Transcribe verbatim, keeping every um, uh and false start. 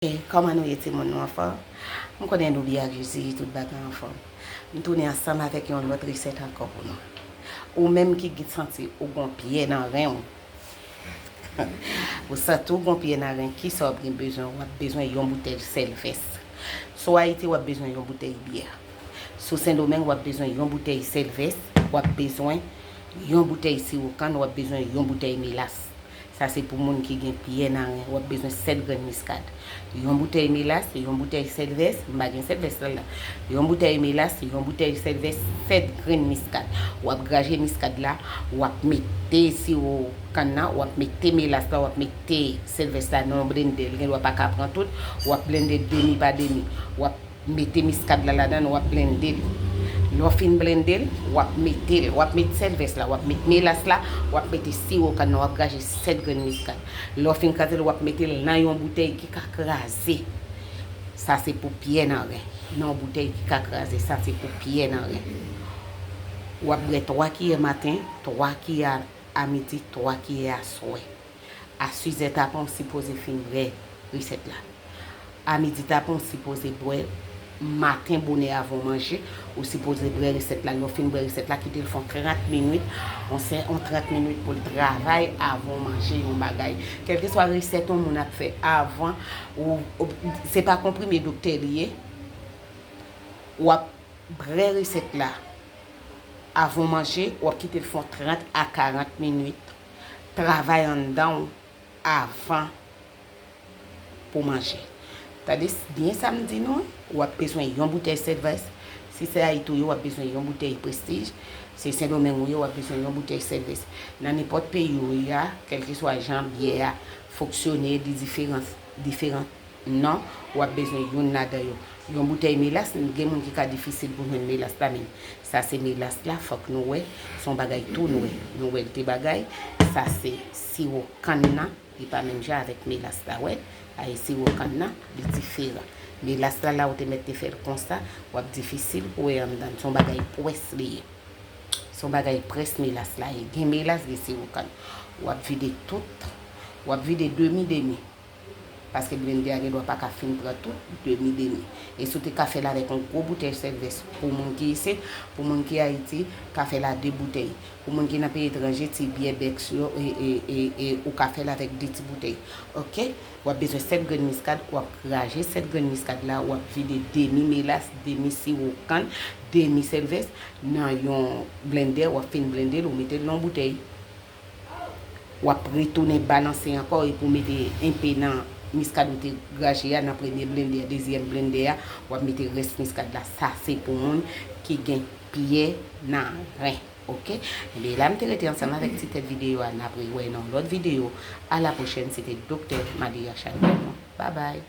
Kòman nou ye timoun, nou anfòm? M konnen nou byen ak Jezi, tout bagay anfòm. M tounen ansanm avèk yon lòt resèt ankò pou nou. Ou menm ki gen santi ou gon pyè nan ren w. Ou santi ou gon pyè nan ren, kisa w ap gen bezwen? W ap bezwen yon boutèy Sèlvès. Si w Ayiti, w ap bezwen yon boutèy byè. Si w Sendomeng, w ap bezwen yon boutèy Sèlvès, w ap bezwen yon boutèy siwo kann, w ap bezwen yon boutèy melas. Sa se pou moun ki gen pyè nan ren. W ap bezwen sèt grenn miskad. Yon boutèy melas, yon boutèy Sèlvès, m pa gen Sèlvès la la. Yon boutèy melas, yon boutèy Sèlvès, sèt grenn miskad. W ap graje miskad la, w ap mete siwo kann nan, w ap mete melas la, w ap mete Sèlvès la nan yon blendè. L gen dwa pa ka pran tout, w ap blende demi pa demi. W ap mete miskad la ladan l, w ap blende l. Lè w fin blende l, w ap mete l, w ap met Sèlvès la, w ap met melas la, w ap mete siwo kann nan, w ap graje sèt grenn miskad. Lè w fin kraze l, w ap mete l nan yon boutèy ki ka kraze. Sa se pou pyè nan ren. Nan yon boutèy ki ka kraze, sa se pou pyè nan ren. W ap bwè twa kiyè maten, twa kiyè a midi, twa kiyè aswè. A sizè tapan, ou sipoze fin bwè resèt la. A midi tapan, ou sipoze bwè maten bonè avan w manje, ou sipoze bwè resèt la. Lè w fin bwè resèt la, kite l fè yon trant minit, yon sè-, yon trant minit pou l travay avan w manje yon bagay. Kèlkeswa resèt yon moun ap fè avan, ou, ou, se pa konprime doktè li ye, w ap bwè resèt la avan w manje, w ap kite l fè yon trant a karant minit, travay anndan w avan pou manje. Tande s-, byen sa m di nou, w ap bezwen yon boutèy Sèlvès. Si se Ayiti w ye, w ap bezwen yon boutèy Prestige. Si Sendomeng ou ye, w ap bezwen yon boutèy Sèlvès. Nan nenpòt peyi ou ye a, kèlkeswa jan byè a fonksyone, li diferan, diferan non, w ap bezwen youn ladan yo. Yon boutèy melas, gen moun ki ka difisil pou jwenn melas la, men sa se melas la, fòk nou wè, se yon bagay tou nwè. Nou wè l te bagay, sa se siwo kann nan, li pa menm jan avèk melas la, wè. Ay siwo kann nan, li diferan. Melas la, la ou te mèt te fè l konsa, w ap difisil pou wè anndan l. Se yon bagay pwès li ye. Se yon bagay pwès melas la ye. Gen melas, gen siwo kann. W ap vide tout, w ap vide demi demi. Paske blendè a gen dwa pa ka fin pran tout, demi demi. E si w te ka fè l avèk yon gwo boutèy Sèlvès pou moun ki isit, pou moun ki Ayiti, ka fè l a de boutèy. Pou moun ki nan peyi etranje, ti byè bèks yo, e, e, e, e, ou ka fè l avèk de ti boutèy. Oke? W ap bezwen sèt grenn miskad, w ap kraje sèt grenn miskad la, w ap vide demi melas, demi siwo kann, demi Sèlvès nan yon blendè, w ap fin blende l, ou mete l nan yon boutèy. W ap retounen balanse ankò epi w mete enpe nan miskad ou te graje a nan premye blendè a, dezyèm blendè a, w ap mete rès miskad la. Sa se pou moun ki gen pyè nan ren, oke? Ebyen, la m te rete ansanm avèk ti tèt videyo a, n ap rewè nan yon lòt videyo. A la pwochèn, se te Doktè Malia Chadwell. Babay.